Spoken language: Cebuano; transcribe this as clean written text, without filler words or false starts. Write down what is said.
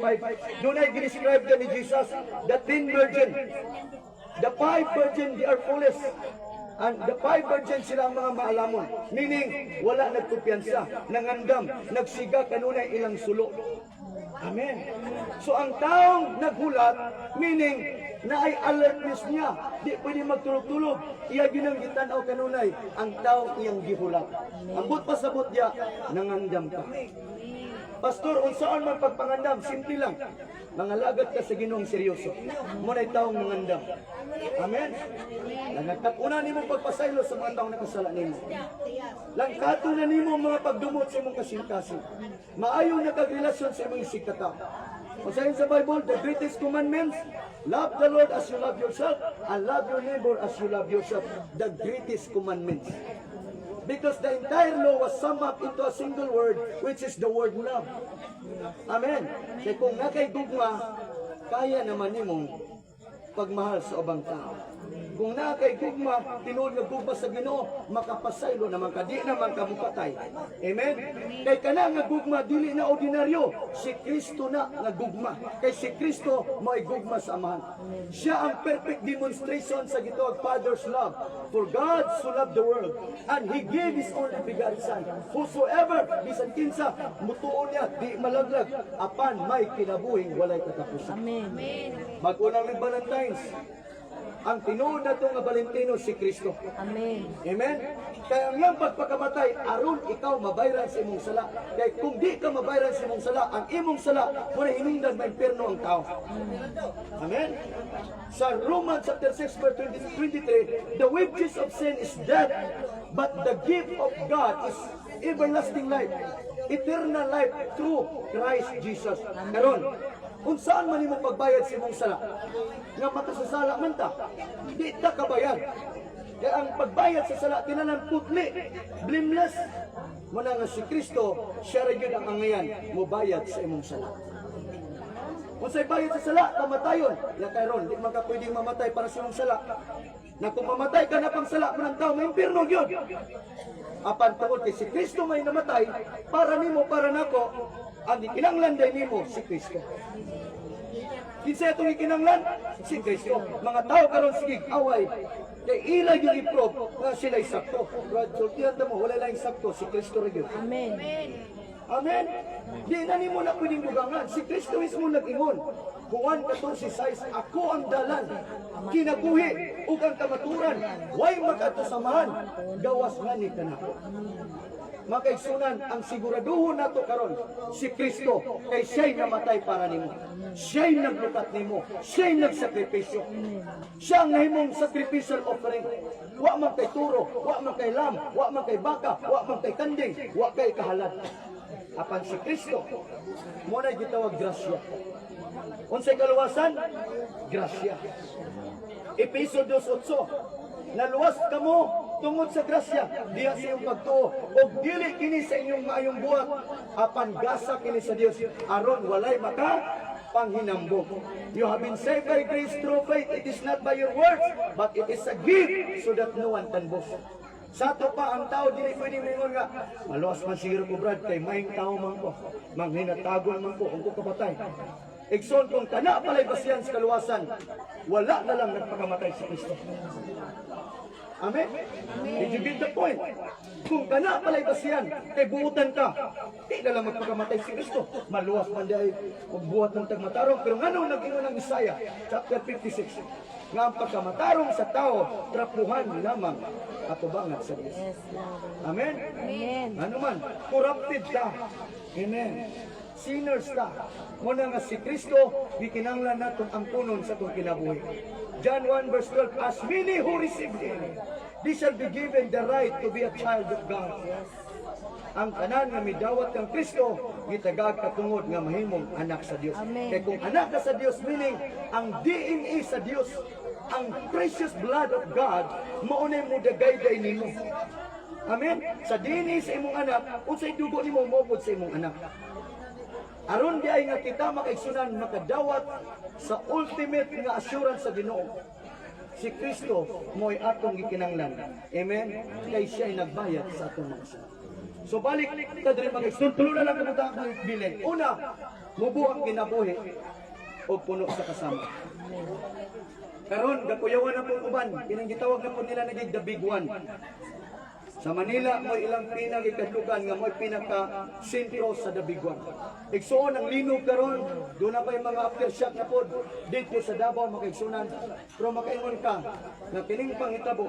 25. Dunay gi-describe ni Jesus the 10 virgin. The five virgin, they are foolish. And the five virgin, sila ang mga maalamon. Meaning, wala nagkumpiyansa, nangandam, nagsiga kanunay ilang sulo. Amen. So ang taong naghulat, meaning na ay alertness niya, di pwede magtulog-tulog. Iya ginang gitanaw kanunay ang taong iyang gihulat. Ambot pasabot niya, nangandam ka. Pastor, unsaan man pagpangandam? Simple lang. Mangalagad ka sa Ginoong seryoso. Mao na'y taong nangandam. Amen? Nagkat-una nimo pagpasaylo sa mga taong nakasala nimo. Langkato na nimo ang mga pagdumot sa imong kasing-kasing. Maayo na kag relasyon sa imong isigkatawo. Usahin sa Bible, the greatest commandments, love the Lord as you love yourself, and love your neighbor as you love yourself. The greatest commandments. Because the entire law was summed up into a single word, which is the word "love." Amen. Kaya kung naa kay gugma, kaya naman nimong pagmahal sa ubang tao. Kung naa kay gugma, tinuod nga gugma sa Ginoo, makapasaylo naman ka, di naman ka mupatay. Amen? Kay kana nga gugma dili na ordinaryo, si Kristo na nga gugma. Kay si Kristo mao'y gugma sa Amahan. Siya ang perfect demonstration sa gitawag Father's love. For God so loved the world, and He gave His only begotten Son. Whosoever, bisan kinsa, mutuo niya, di malaglag, apan may kinabuhing walay katapusan. Amen. Mag-unang ng Valentine's. Ang tinuod na nga Valentino, si Kristo. Amen. Amen? Kaya ang iyang pagpakamatay, aron ikaw mabayran sa imong sala. Kaya kung di ka mabayran sa imong sala, ang imong sala, muna hinungdan maimpierno ang tao. Amen? Sa Romans chapter 6 verse 20, 23, "The wages of sin is death, but the gift of God is everlasting life, eternal life through Christ Jesus." Karon, unsaan man nimo pagbayad sa imong sala? Nga makasasala man ta, di ta kabayad. Kaya ang pagbayad sa sala, tinanan putli, blameless. Muna nga si Kristo, siya ra gyud ang angayan mobayad sa imong sala. Unsay bayad sa sala? Kamatayon. Ya karon, di man ka pwedeng mamatay para sa imong sala. Na kung mamatay ka na pang sala man ang tao, maimpierno gyud. Apan tungod kay si Kristo may namatay para nimo, para nako, ang gikinanglan day nimo si Kristo. Kinsa itong ikinanglan? Si Kristo. Mga tao karon sige away. Kay ila yung i-prove nga sila'y sakto. Brad, sultihan ta mo, wala lang sakto, si Kristo ra gyud. Amen. Amen? Di na nimo na pwedeng dugangan. Si Kristo mismo nag-ingon. Juan 14:6, "Ako ang dalan, kinabuhi, ug ang kamaturan. Way makadto sa Amahan, gawas ngani kanako." Mga kaigsunan, ang siguraduhon nato karon si Kristo, kay siya'y namatay para nimo. Siya'y naglukat nimo. Siya'y nagsakripisyo. Siya ang nahimong sacrificial offering. Wa man kay turo, wa man kay lamb, wa man kay baka, wa man kay kanding, wa kay kahalad. Apan si Kristo, mao na gitawag grasya. Unsay kaluwasan? Grasya. Epeso 2:8, "Naluwas kamo tungod sa grasya diha sa iyong pagtuo, ug dili kini sa inyong maayong buhat, apan gasa kini sa Dios, aron walay maka panghinambog." You have been saved by grace through faith. It is not by your works, but it is a gift, so that no one can boast. Sa ato pa, ang tao dili pwede moingon nga, "Maluwas man siguro ko, Brad, kay maayong tao man ko, manghinatagon man ko, kung ko kapatay." Igsoon, kung kana pala'y basihan sa kaluwasan, wala na lang nagpakamatay si Kristo. Amen? Did you get the point? Kung kana pala'y basihan, kay buutan ka, di na lang magpakamatay si Kristo. Maluwas man dahil kung buhat ng tagmatarong. Pero ngano nag-ingon ng Isaiah, chapter 56, nga ang pagkamatarong sa tao, trapuhan lamang atubangan sa Diyos. Yes, Lord. Amen? Amen. Ano man, corrupted ka. Amen. Sinners ka. Muna nga si Kristo, gikinanglan natong angkunon sa atong kinabuhi. John 1 verse 12, "As many who received Him, they shall be given the right to be a child of God." Ang tanan nga midawat kang Kristo, gitagag katungod nga mahimong anak sa Dios. Amen. Kay kung anak ka sa Dios, meaning ang DNA sa Dios, ang precious blood of God, mao na mo dagayday nimo. Amen? Sa DNA sa imong anak, unsay dugo nimo moupod sa imong anak. Aron di ay nga kita, makaigsunan, makadawat sa ultimate nga assurance sa Ginoo. Si Kristo mo'y atong gikinanglan. Amen? Kay siya ay nagbayad sa atong mga sala. So balik ta diri, mga igsoon, tulo na lang kabuta akong bilin. Una, Mubo ang kinabuhi o puno sa kasama. Karon gakuyawan na pong uban, kinang gitawag na po nila naging the big one. Sa Manila, mo'y ilang pinagikadlukan nga mo'y pinaka sentro sa the big one. Igsuon ang linog karon, doon na pa yung mga aftershock na pod dito sa Davao, makaigsunan. Pero makaingon ka nga kining panghitabo